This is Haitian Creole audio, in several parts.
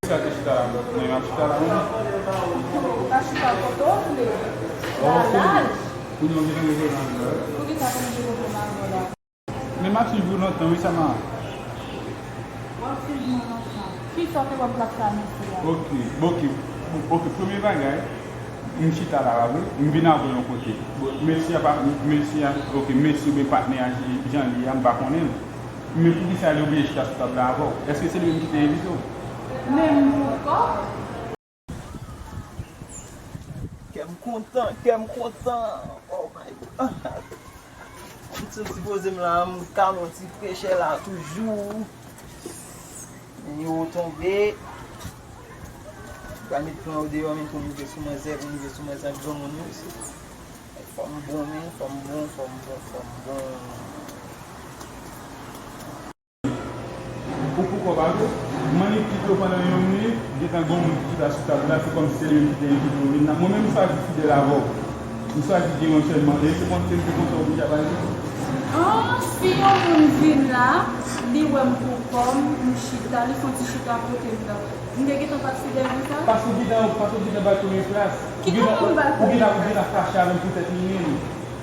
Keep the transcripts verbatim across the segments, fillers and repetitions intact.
Sa te chita la, mwen ap chita la, mwen. Ou ka chita kote w vle. Ou gen laj. Kounye a w vin rive nan lè. Poukisa pou m rive nan lè? Men m ap swiv ou lontan, wi, Samara. W ap swiv mwen lontan. Kisa w te ban m plas la, mèsi a? Ok, ok, ok, premye bagay, m chita la, wi, m vin avè w yon kote. Bon, mesye a pa, mesye a, ok, mesye oubyen patnè a, jan li ye a, m pa konnen l. Men poukisa li oblije chita sou tab la avè w? Èske se li menm ki te envite w? Men m poukò. Kè m kontan, kè m kontan. Oh my God. M santi poze m la, m ka nan ti frechè la toujou. Niwo tonbe. Pral met plan yo deyò, men pou m rive sou manzè, pou m rive sou manzè ak granmoun yo. Fò m bon, men, fò m bon, fò m bon, fò m bon. Ou poukò pa vre? M annik kite w pandan yon minit, gentan gen yon moun ki chita sou tab la, se kòmsi se li menm ki te envite w vin la. Mwen menm, m chwazi fidèl avè w. M chwazi gen yon sèlman. E se konn, se, se konsa w oblije ap aji? An, si yon moun vin la, li wè m poukò m, m chita, li fè yon ti chita kote m nan. M te gentan pa t fidèl konsa? Paske w gentan, paske w gentan ba l premye plas. Ki kote m ba l premye plas? Ou gentan, ou gentan, ou gentan fache avè m poutèt li menm.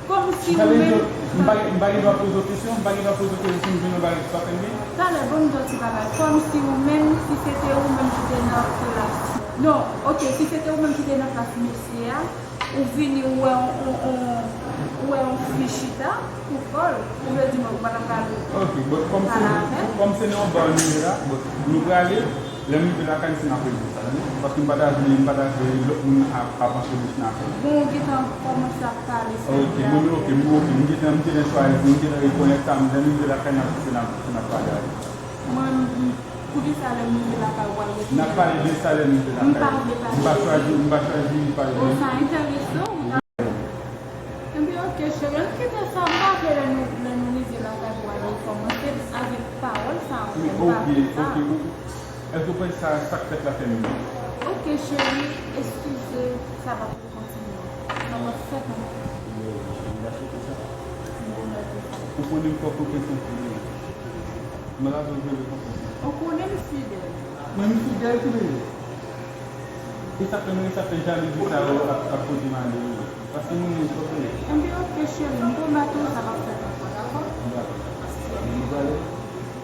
Kòmsi ou menm. M pa, m pa gen dwa poze w kesyon, m pa gen dwa poze w kesyon si m jwenn yon bagay ki pa fè m byen. Talè, ban m di w ti bagay. Kòmsi ou menm, si se te ou menm ki te nan plas. Non, ok, si se te ou menm ki te nan plas mesye a, ou vini, ou wè on, on, on, ou wè on fi chita, pou kò l, ou vle di mwen ou pa t ap pale. Ok, bon, kòm se, kòm se nan yon ba nou ye la, bon, nou prale, lè m rive lakay m, se n ap regle sa, wi. Paske m pa ta vle, m pa ta vle lòt moun ap, ap antre bouch nan afè m. Bon, ou gentan kòmanse ap pale sèlman. Ok, bon, ok, m, ok, m gentan, m gentan chwazi, m gentan rekonèt sa, m, lè m rive lakay, n ap, se n ap, se n ap pale avè sa. Mwen, m, poukisa lè m rive lakay, ou pral rekonèt? N ap pale de sa lè m rive lakay. M pa vle pale de sa. M pa chwazi, m pa chwazi pale de sa. Bon, sa enterese w, ou ta Ebyen, ok, cheri, ann kite sa, m pa vle lè nou, lè nou rive lakay pou al rekòmanse avèk pawòl sa yo, m pa vle sa. Ok, ok, ok. Èske w panse sa, sa k fèt la fè m byen? Ok, cheri, eskize, sa p ap rekontinye. Sa p ap fèt ankò. Ou konnen m fè kokenn santi byen. Mwen la, jodi a, konsa. Ou konnen m fidèl. Mwen, m fidèl tou, bebe. E sa fè mwen, sa fè jalouzi sa yo ap, ap pote m ale, wi. Paske moun yo twòp, bebe. Enben, ok, cheri, m pwomèt ou sa p ap fèt ankò, dakò? Dakò. Mèsi. Mèsi.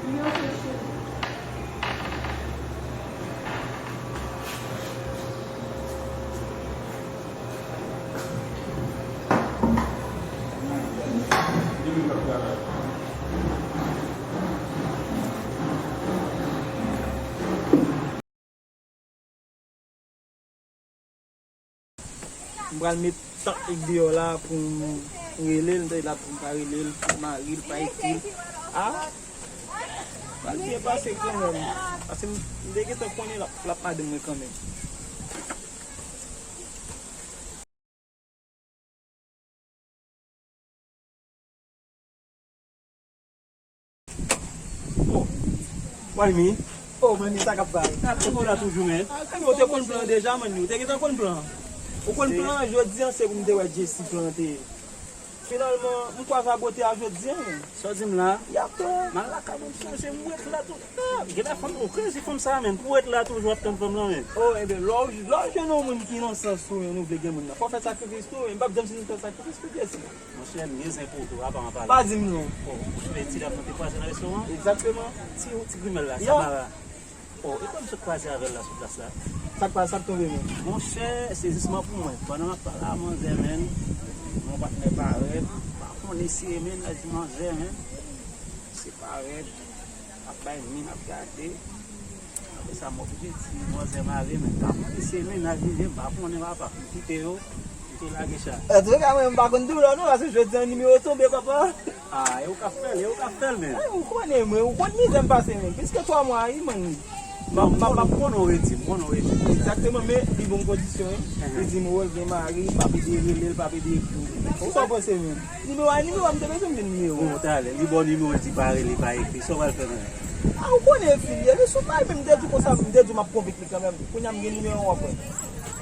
Wi, ok, cheri. M pral met taktik deyò la pou m, M rele l, m tande l ap di m pa rele l, m pa mari l, pa ekri l. A! Pral byen pase kanmenm. Paske m, m te gentan konnen l ap, l ap madanm mwen kanmenm. Bon. Why me? Oh, manmi, sa k ap bay? Ou la toujou, men. Ou te konn plan deja, manmi. Ou te gentan konn plan. Ou konn plan, jodi a, se pou m te wè Jessy plan te ye. Finalman, m kwaze a bote a jodi a, men. Sa w di m la? Yap. M al lakay mwen, m sonje m ret la tou. Ah, genlè fanm, ou krezi fanm sa, men. Pou ret la toujou ap tann fanm lan, men. Oh, ebyen, lè w, lè w jwenn yon moun ki nan sans ou, men nou vle gen moun nan. Fò w fè sakrifis tou, men m p ap janm sispann fè sakrifis pou Jessy. Monchè, m gen zen pou ou tou, apa m ap pale. Pa di m non. Oh, ou sonje ti dam nan te kwaze nan restoran? Egzakteman. Ti, ti grimèl la, Samara. Oh, e kòm sot kwaze avè l la sou plas la? Sa k pa, sa k tonbe menm? Monchè, sezisman pou mwen. Pandan m ap pale a manzè, menn, yon patnè parèt, m pa konnen si e mennaj manzè, menn. Se parèt, ap bay min, ap gade. Apre sa, m oblije di manzè mare, menn, m pa konnen si e mennaj li ye, m pa konnen papa. M kite yo, m tou lage chay. Antouka, mwen, m pa konn doulè w non, paske jodi a nimewo tonbe, papa. Ah, e ou k ap fè l, e ou k ap fè l, menn. Eh, ou konnen mwen, ou konn mizè m pase, menn. Plis ke twa mwa, wi, manmi. M ap, m ap, m ap. M konnen w redi, m konnen w redi. Egzakteman, men li ban m kondisyon, wi. Li di m, oh, l gen mari, l p ap ede rele l, l p ap ede ekri l. Ou sa w panse, menn? Nimewo a, nimewo a, m te bezwen m gen nimewo. Bon, talè, li ba w nimewo, li di pa rele, pa ekri. Sa w pral fè, menn? Ah, ou konnen fi l ye, li sou may, men m te di konsa, m te di w m ap konvenk li kanmenm. Kounye a m gen nimewo w, w ap wè.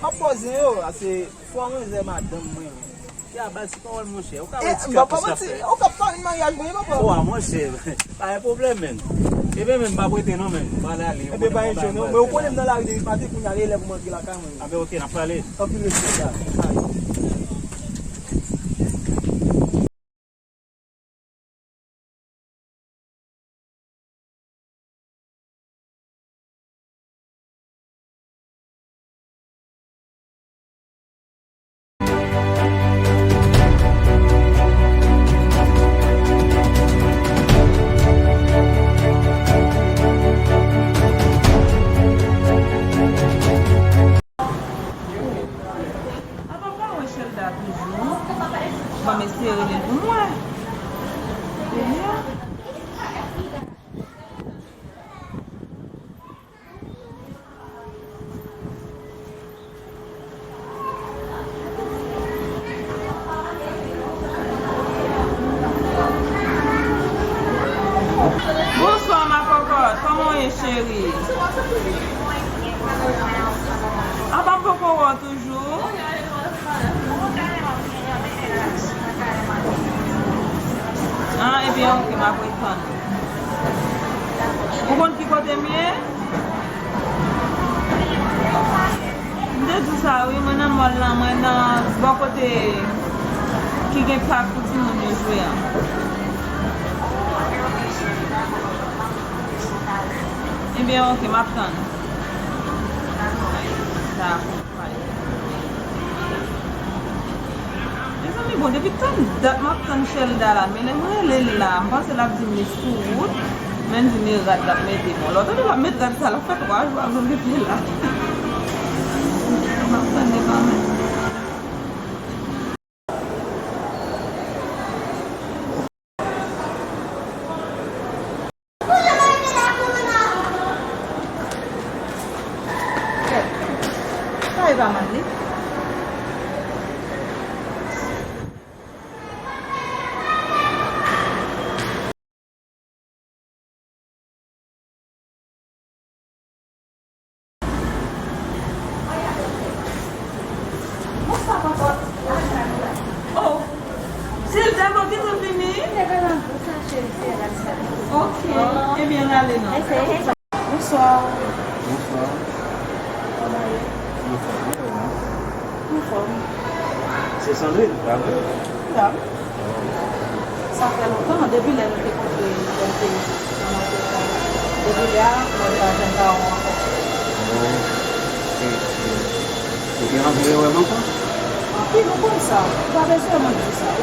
M ap poze yo, ase. Fò manzè madanm mwen, menn. Ki a baz ti pawòl, monchè. Ou ka wè ti kapous k ap fè. Ou k ap pale maryaj mwen, papa. Wa, monchè. Pa gen pwoblèm, menn. Ebyen, menn, m p ap rete non, menn. M pral ale. Ebyen, pa gen non. Men ou konnen m nan lari depi maten, kounye a li lè pou m antre lakay mwen. A, ben, oke, n ap pale. Anpil respè, sa. Apa pa wè Shelda toujou? Ban m eseye rele l pou m wè. Ebyen. Bonswa, ma kòkòt. Kòman w ye, cheri? Apa m poko wè w toujou? Ah, ebyen, oke, m ap retann ou. Ou konn ki kote m ye? M te di w sa, wi, mwen nan mòl lan, mwen nan bò kote ki gen pak pou timoun yo jwe an. Ebyen, oke, m ap tann. Dakò. Mezanmi, bon, depi tann dat m ap tann Shelda la, men lè m rele l la, m panse l ap di m li sou wout, men l di m e rad l ap mete. Bon, lè w tande l ap met rad sa, l ap fè twa jou avan l rive la. M ap tann li kanmenm. Kèt. Sa e pa mal li. Bonswa, papa. Oh, Gilda, bon, gentan vini? Ok, ebyen, n ale non. Bonswa. Bonswa. Kòman ye? Anfòm, anfòm. Anfòm. Se Sandrine, pa vre? La. Sa fè lontan, depi lè nou te kontre, lè nou te nan mòso sa. Depi lè a, mwen pa janm pa wè w ankò. Oh, se, se, ou te anvi rewè m ankò? Anpil, ou konn sa. Ou pa bezwen mwen di sa.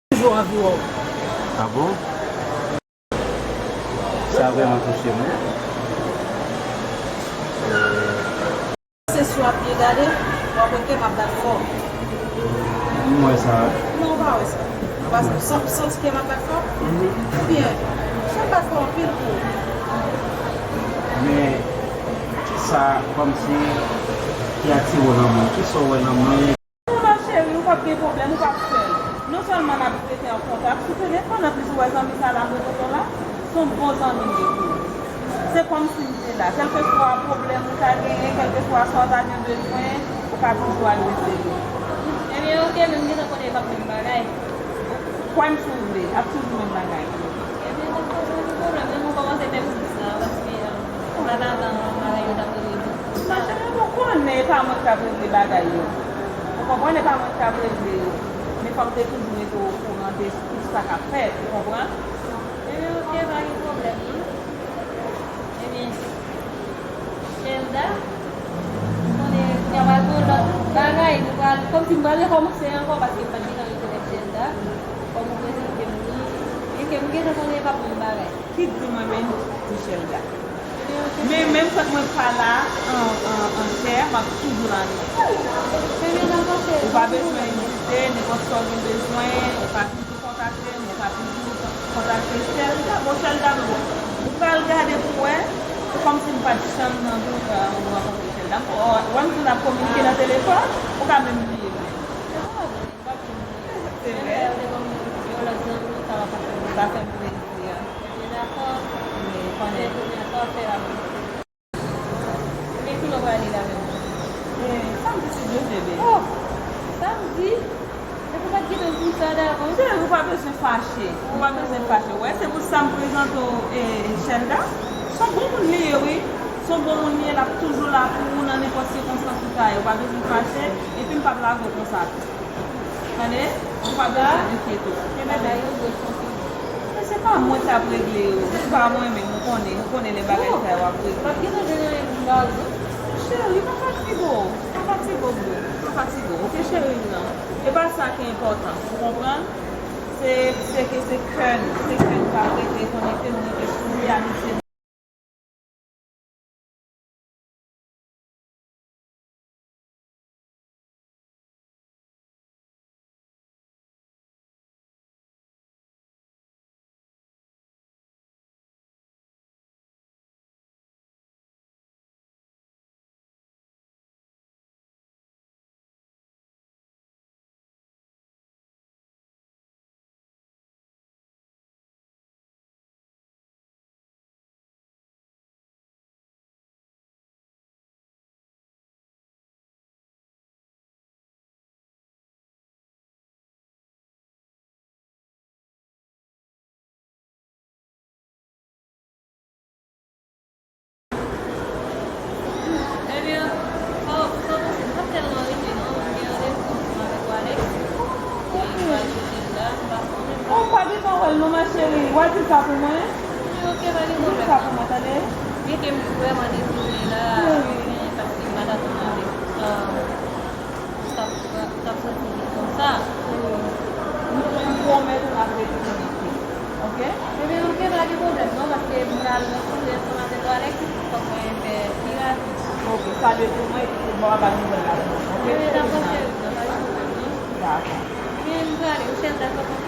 Toujou anvi wè w. Ah bon? Sa vrèman touche m, wi. Se sou ap byen gade, w ap wè ke m ap bat fò. M wè sa. Non, w pa wè sa. Ou pa santi ke m ap bat fò? Mhm. Ebyen, m ap bat fò anpil pou ou. Men, kisa, kòmsi, ki atire w nan mwen? Kisa w wè nan mwen? Non, ma chérie, ou p ap gen pwoblèm, ou p ap sèl. Non sèlman n ap rete an kontak sou telefòn, anplis ou wè zanmi sa la m rekonèt la, se yon bon zanmi m ye pou ou. Se kòmsi m te la. Kèlkeswa pwoblèm ou ta genyen, kèlkeswa sa w ta gen bezwen, ou ka toujou adrese li. Ebyen, oke, men m gentan konnen e p ap menm bagay. Kwè m si w vle, ap toujou menm bagay. Ebyen, dakò, pa gen pwoblèm, men nou kòmanse fè biznis la, paske, euh, m pa t atann bagay yo t ap regle. Ma chérie, ou konnen e pa mwen k ap regle bagay yo. Ou konprann, e pa mwen k ap regle yo. Men fò m te toujou mete w okouran de tout sa k ap fèt, ou konprann? Ebyen, oke, pa gen pwoblèm, non. Ebyen, Shelda, konnen y ap al pou lòt bagay, nou pral, kòmsi m pral rekòmanse ankò, paske m pa t gentan rekonèt Shelda. Kòm ou prezante m li, e ke m gentan konnen e p ap menm bagay. Ki di mwen menm, di Shelda. Men menm fòk mwen pa la an, an, an chè, m ap toujou la nan. Ebyen, dakò, cheri. Ou pa bezwen ezite, nenpòt sa w gen bezwen, ou ka toujou kontakte m, ou ka toujou kontakte Shelda. Bon, Shelda, m bon. Ou pral gade pou wè, se kòmsi m pa t janm nan dout, euh, ou rankontre Shelda. Bon, ou wè m toujou ap kominike nan telefòn, ou ka menm bliye mwen. Se vre. Sa fè m plezi. Dakò. Wi, konnen. Kounye a, sa w ap fè la menm? Ebyen, kilè w prale la menm? E, samdi, si Dye vle, baby. Oh! Samdi? Epi w pa t gentan di m sa davans? Cheri, ou pa bezwen fache. Ou pa bezwen fache. Ou wè, se pou sa m prezante w, e, Shelda. Se yon bon moun li ye, wi. Se yon bon moun li ye, l ap toujou la pou ou nan nenpòt sikonstans ou ta ye. Ou pa bezwen fache, epi m p ap lage w konsa tou. Tande? Ou pa bezwen enkyete w. Oke, bebe? Men se pa mwen k ap regle yo. Se pa mwen menm, ou konnen. Ou konnen lè bagay sa yo ap regle. Cheri, pa fatige w. Pa fatige w, bro. Pa fatige w. Oke, cheri m nan. E pa sa ki enpòtan. Ou konprann? Se, se ke se kè n. Se kè n k ap rete konekte, nou rete souri, amitye. Ebyen, oh, sa w panse? M pa t tèlman rete non, mwen gen randevou ansanm avèk Alex. E m pral chèche l la, m pa konnen. Oh, m pa gentan wè l non, ma chérie. W a di sa pou mwen? Wi, oke, pa gen pwoblèm. Di sa pou mwen, tande? Byen ke m vrèman dezole la, men paske m pa t atann avèk, euh, sa, sa, sa, sa, sa, konsa. M, m pwomèt ou n ap retounen. Oke? Ebyen, oke, pa gen pwoblèm non, paske m pral rankontre ansanm avèk Alex, fòk mwen fè pi rapid. Oke, salye pou mwen, epi se bò a ba nouvèl la pou mwen. Oke? Ebyen, dakò, cheri, pa gen pwoblèm non. Dakò. Ebyen, m prale, ou chèf dakò, dakò.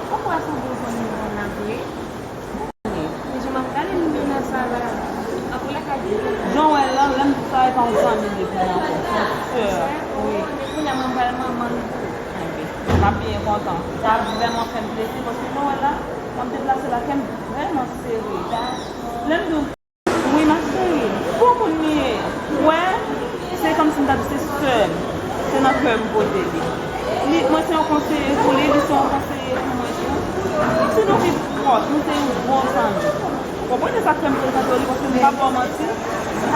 Ou kwè se yon bon zanmi w nan vre? Ou konnen, men jan m ap gade moun yo nan sa la, anpil la ka di. Jan w wè l lan, lè m di sa, e pa yon zanmi li vre ankò, se yon sè, wi. Men kounye a mwen pral manman l tou. Enben, m ap byen kontan. Sa ap vrèman fè m plezi, paske jan w wè l la, lè m deplase la, kè m vrèman sere. Lè m di w Wi, ma chérie, bon moun li ye. Ou wè, se kòmsi m ta di se sè m. Se nan kè m pote li. Li, mwen se yon konseye pou li, li se yon konseye pou mwen tou. Si nou pi pwòch, nou se yon bon zanmi. Ou konprann, se sa k fè m prezante w li, paske m p ap ba w manti.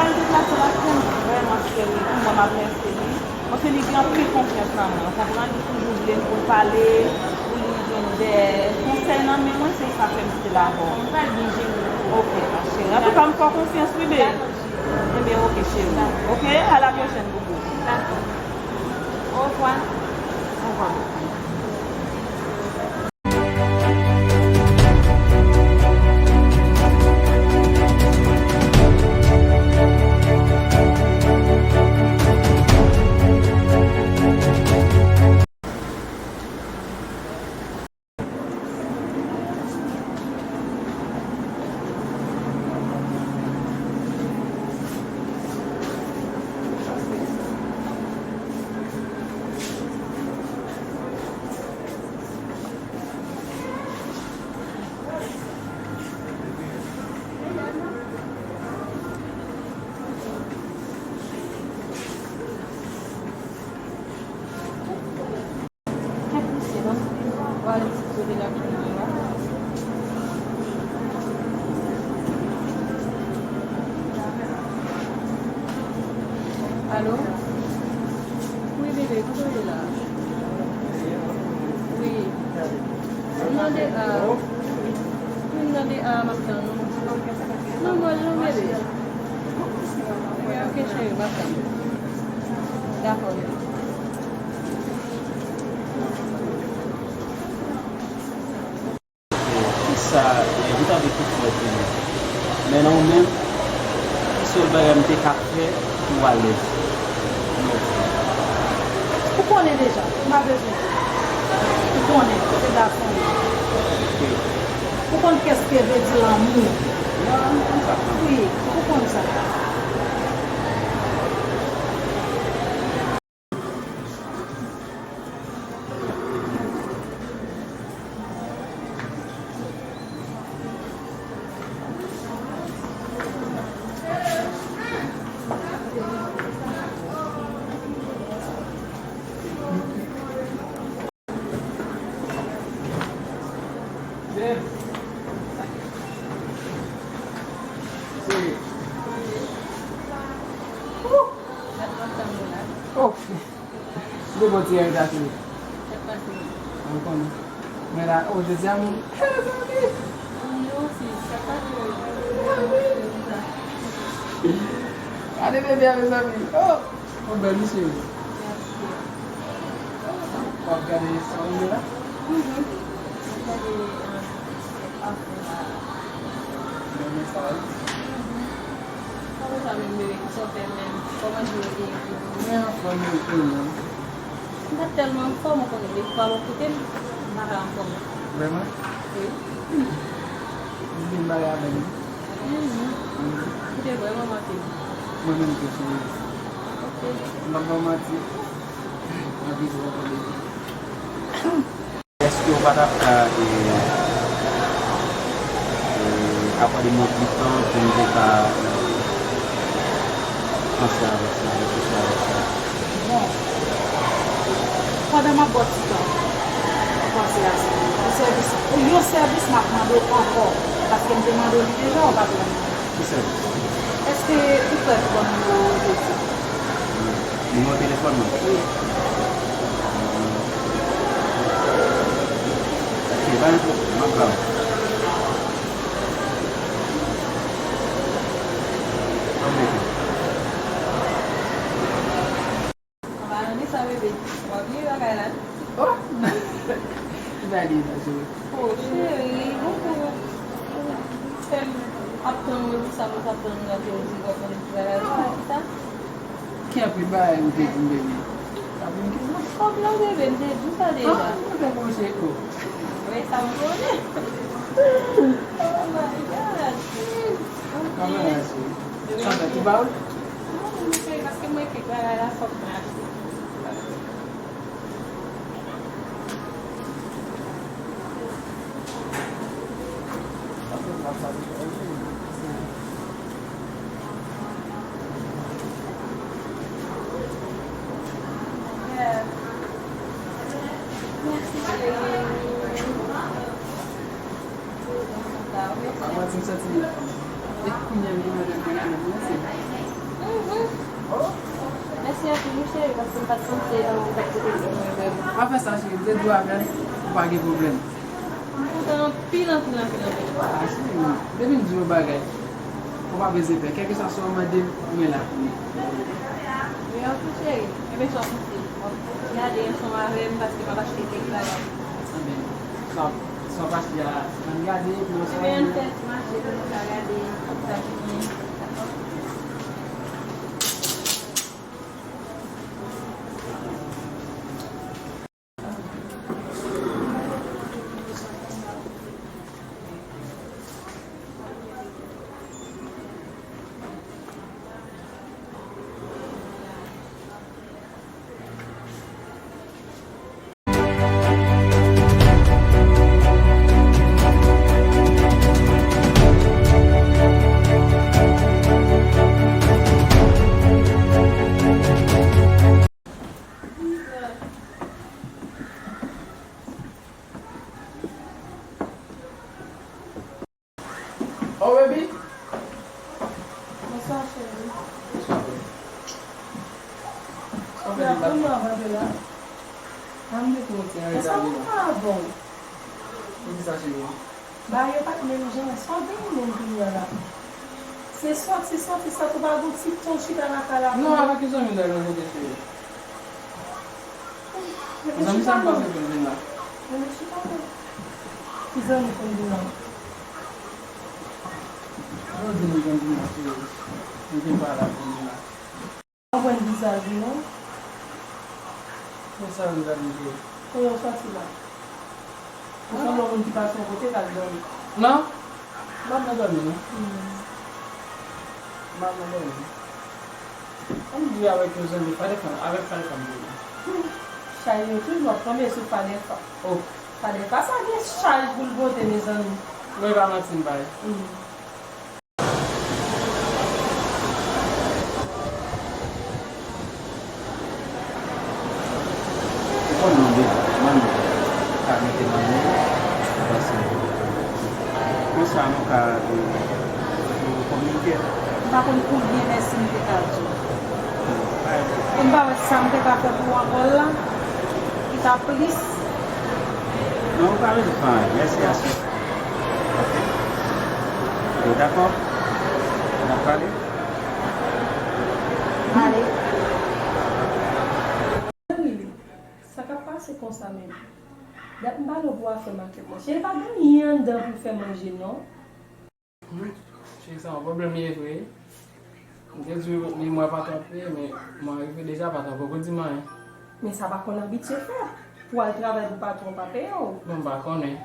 Al deplase la, fè m vrèman sere pou mwen, m ap remèsye li. Paske li gen anpil konfyans nan mwen, ou konprann? Li toujou vle m pou l pale, pou li jwenn de konsèy nan men mwen, se sa fè m kite l avè w. Mwen pa oblije. Ok, ma chérie. Antouka, m fè w konfyans, wi, bebe. Dakò, cheri. Ebyen, ok, cheri. Dakò. Ok, à la prochaine, boubou. Dakò. Au revoir. Au revoir. Alo? Wi, bebe, kote w ye la? Wi. M nan de a. Wi, m nan de a, m ap tann ou. Non, mwen non, bebe. Wi, ok, cheri, m ap tann ou. Dakò, bebe. Kisa, e, ou ta vle tout fè pou mwen. Men nan ou menm, ki sèl bagay m te ka fè pou w alèz? Non. Ou konnen deja, m pa bezwen di. Ou konnen, se gason m ye. Ok. Ou konn kès ke vle di lanmou. Non, m konn sa. Wi, ou konn sa. Oh. M te pran ti erita sou li. Sa k pase? Ou konnen. Men la, o, jodi a, m, mezanmi. Mwen osi, sa k pase? Gade bebe a, mezanmi. Oh, yon bèl mesye wi. Mèsi. W ap gade sa w ye la? Mhm. M ap gade, ah, afè la. Renmen sa wi. Mhm. Kòman sa menm, bebe, kisa w fè menm? Kòman jou yo te ye pou ou? Men anfòm yo tou menm. M pa t tèlman anfòm, ou konnen, depi w pa bò kote m, m pa ka anfòm. Vrèman? Wi. Ou vin bagay avè m? Mhm. Mhm. Ou te vrèman manke m. Mwen menm tou, cheri. Ok. M p ap ba w manti. M ap vin pou w tande. Èske w pa t ap ka, e, e, akòde mwen plis tan pou m te ka, e, panse avèk sa, reflechi avèk sa? Bon, pandan m ap ba w ti tan pou panse a sa, yon sèvis, yon sèvis m ap mande w ankò, paske m te mande w li deja, ou pa t rann mwen. Ki sèvis? Èske ou prè pou ban m nimewo w jodi? Nimewo telefòn mwen? Wi. Ok, pa gen pwoblèm, m ap ba w. Anmweyy. Anba nan de sa, bebe. W ap bliye bagay la, wi. Oh! Gade sa, cheri. Oh, cheri, ou, ou, ou fè m ap tann mwen pou sa, mwen t ap tann mwen, apre ou di w ap mande pou bagay la, ki sa? Ki anpil bagay ou te di m, bebe? Sa vin kesyon. Kòb la, bebe, m te di w sa deja. Ah, mwen te panse, oh. Wi, sa m konnen. Oh my God. Kòman la, cheri? Sa fè tou ba ou? Non, m te, paske mwen kèk bagay la, fòk mwen achte. Apa ti m santi e kounye a m gen madanm gen madanm nan se. Mhm. Oh. Mèsi anpil wi cheri, paske m pa t panse ou t ap pote ti mwen menm. Pa fè sa cheri, m te di w avè l, ou pa gen pwoblèm. M kontan anpil, anpil, anpil, anpil. Ah cheri, depi m di w yon bagay, ou pa bezwen pè, kèlkeswa sa w mande m, mwen la. Wi anpil cheri, enben sa w panse? W ap gade ansanm avè m paske m ap achte kèk bagay. Enben, sa w ap, sa w ap achte a, ann gade, epi w ap... Enben ann fè ti mache pou nou ka gade sa ki gen. Oh baby. Bonswa cheri. Bonswa baby. Sa w fè deja? Kounya w rantre la? An m te fè yon ti arete avè w. Sa pa bon. Poukisa cheri? Bagay yo pa t menm jan, sa w genyen menm kounya la? Se sòti, sòti, sòti, ou pa gon ti tan chita lakay la. Non, avèk yon zanmi m t al rankontre cheri. Zanmi sa m panse pou l vin la. Ki zanmi pou l vin la? Jodi nou konn vin la cheri. Nou vin pale avè l la. Konprann vizaj ou non. Konsa m gade l. Kote w sòti la? Ou sanble yon moun ki pase yon kote k al dòmi. Non. M pa nan dòmi non. Hmm. M pa nan dòmi. An m di avèk yon zanmi, Fadefa, avèk Fadefa m vini. Hmm. Chay yo toujou ap tonbe sou Fadefa. Oh. Fadefa sa gen chay pou l pote mezanmi. Mwen pa manti m bay. Hmm. Ou konn mande manmi ka mete manmi, paske konsa nou ka, e, nou kominike. M pa konn konbyen mèsi m te ka di w. E m pa wè sa m te ka fè pou ou ankò la ki ta plis. Non, ou pa bezwen fè anyen. Mèsi ase. Ok. Ok, dakò. N ap pale. Ale. Sa k ap pase konsa menm? Dat m pale w pou afè makèt la. Cheri, pa gen anyen anndan pou fè manje non. Hmm, cheri, sa yon pwoblèm li ye vre. M te di w li mwen pa twò peye, men mwen rive deja, patwon poko di m anyen. Men sa pa konn abitye fèt. Pou w al travay pou patwon pa peye w. Non, m pa konnen. M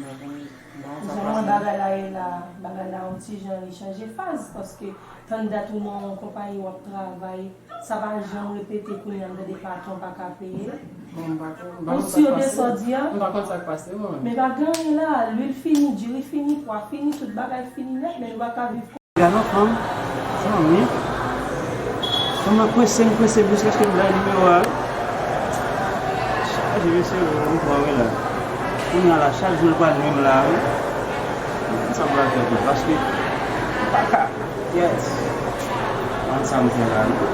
pa konnen. M pa konn sa k pase. Jan mwen bagay la ye la, bagay la yon ti jan li chanje faz, paske tann dat ou nan yon konpayi w ap travay, sa pa janm repete kounye a m tande patwon pa ka peye. Bon, m pa konn, m pa konn sa k pase. Ou si de sa w di a? M pa konn sa k pase, mwen menm. Men pa gen anyen la, lwil fini, diri fini, pwa fini, tout bagay fini nèt, men nou pa ka viv. Gade yon fanm, zanmi. Fanm nan prese m, prese m, jiskaske m bay nimewo a, wi. Chaje mesye, m pran, wi, la. Kounye a la, chak jou l pral nwi m la, wi. M konn sa m pral fè tou, paske m pa ka. Yes. Konn sa m fè la, non.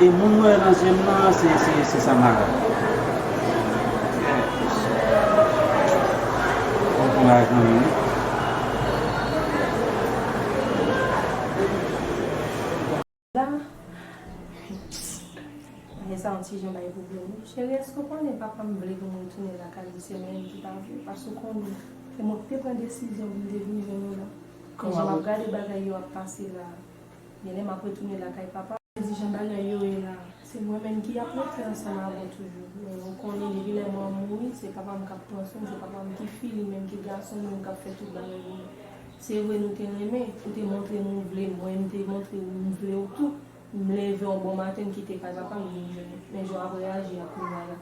E moun m wè nan je m nan, se, se, se Samara. Yes. Bon kouraj nan men nou. La, men sa yon ti jan bay pwoblèm wi. Cheri, èske w konnen papa m vle pou m retounen lakay li, se mwen menm ki pa vle, paske w konnen, se mwen ki te pran desizyon pou m te vin jwenn ou la. Men jan m ap gade bagay yo ap pase la, genlè m ap retounen lakay papa m. Di jan bagay yo ye la, se mwen menm ki ap rete ansanm avè w toujou. Men ou konnen, depi lè mwen mouri, se papa m k ap pran swen m, se papa m ki fi, li menm ki gason, li menm k ap fè tout bagay pou mwen. Se vre nou te renmen, ou te montre m ou vle mwen, m te montre ou m vle w tou. M leve yon bon maten, m kite kay papa m, m vin jwenn ou. Men jan w ap reyaji a kounye a la,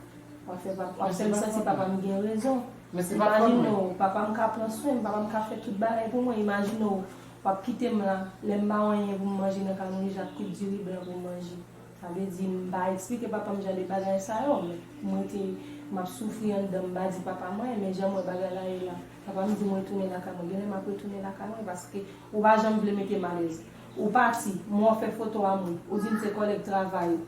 w ap fè pap-, w ap fè m santi papa m gen rezon. Imajine w, papa m ka pran swen m, papa m ka fè tout bagay pou mwen. Imajine w, w ap kite m la, lè m pa anyen pou m manje nan kay mwen, jis ak kwit diri blan pou m manje. Sa vle di, m pa eksplike papa m jan de bagay sa yo, men mwen te, m ap soufri anndan, m pa di papa m anyen, men jan m wè bagay la ye la, papa m di m retounen lakay mwen, genlè m ap retounen lakay mwen, paske ou pa janm vle mete m alèz. Ou pati, mwen w fè foto a mwen, ou di m se kòlèg travay ou.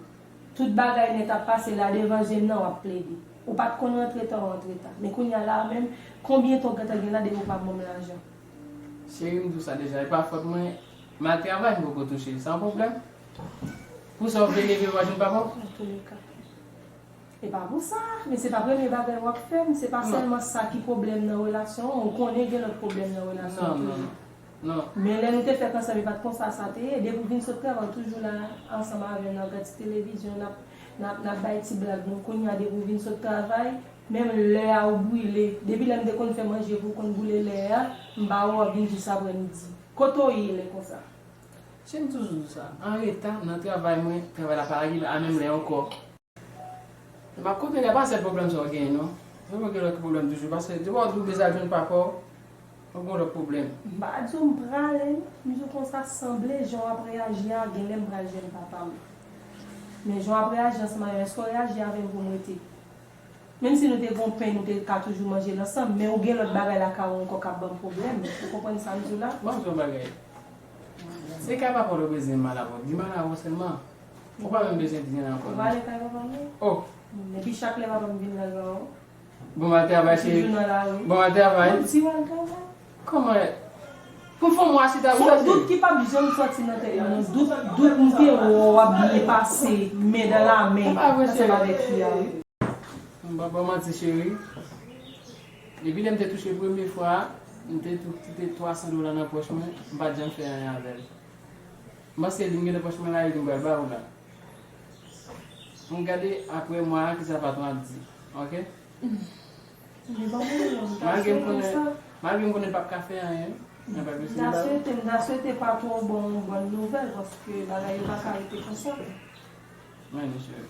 Tout bagay nèt ap pase la devan je m nan w ap plede. Ou pa t konn rantre tan w rantre ta. Men kounye a la a menm, konbyen tan w gentan gen la depi w pa ban m lajan? Cheri, m di w sa deja, e pa fòt mwen, m al travay, m poko touche. Se yon pwoblèm? Pou sa w vle leve vwa jwenn papa w? Antouleka. E pa pou sa, men se pa premye bagay w ap fè m, se pa sèlman sa ki pwoblèm nan relasyon an, ou konnen gen lòt pwoblèm nan relasyon an toujou. Non. Men lè nou te fèk ansanm, e pa t konsa sa te ye. Depi w vin sot travay, ou toujou la ansanm avè m, n ap gad ti televizyon, n ap, n ap, n ap bay ti blag nou. Kounye a, depi w vin sot travay, menm lè a ou brile. Depi lè m te konn fè manje pou w, konn boule lè a, m pa wè w ap vin jis aprè midi. Kote w ye lè konsa? Cheri, m toujou di w sa. Anreta nan travay mwen, travay la pa rive a menm lè ankò. M ap konte lè pa sèl pwoblèm sa w genyen non. Ou gen lòt pwoblèm toujou paske depi w di w bezwen al jwenn papa w, ou gen lòt pwoblèm. M pa di w m prale non. M di w konsa sanble jan w ap reyaji a gen lè m pral jwenn papa m. Men jan w ap reyaji ansanm avè m, èske w reyaji avè m pou m rete? Menm si nou te gen yon pen nou te ka toujou manje l ansanm, men ou gen lòt bagay lakay ou ankò k ap ban m pwoblèm. Ou konprann sa m di w la? Ban m di w yon bagay. Se kay papa w bezwen m al avè w. Di m al avè w sèlman. Ou pa menm bezwen di anyen ankò non. Ou prale kay papa m wi. Oh. Epi chak lè papa m vin la l pa wè w. Bon maten avay cheri. Bon maten avay. Bon di w al travay. Kòman e? Pou fè mwa chita. Son dout ki p ap janm sòti nan tèt mwen. Dout, dout m te wè w ap byen pase men dan la men ansanm avèk fi a wi. M pa ba w manti cheri. Depi lè m te touche premye fwa a, m te tou kite twa san dola nan pòch mwen, m pa t janm fè anyen avè l. M panse li m gen nan pòch mwen la, li m pral ba ou la. Ann gade apre mwa a kisa patwon ap di. Ok? Li ban mwen yon, m ta swete sa. Malgre m konnen l p ap ka fè anyen, men pa plis li ba ou. M ta swete, m ta swete patwon ban yon bòn nouvèl paske bagay yo pa ka rete konsa. Wi, mesye.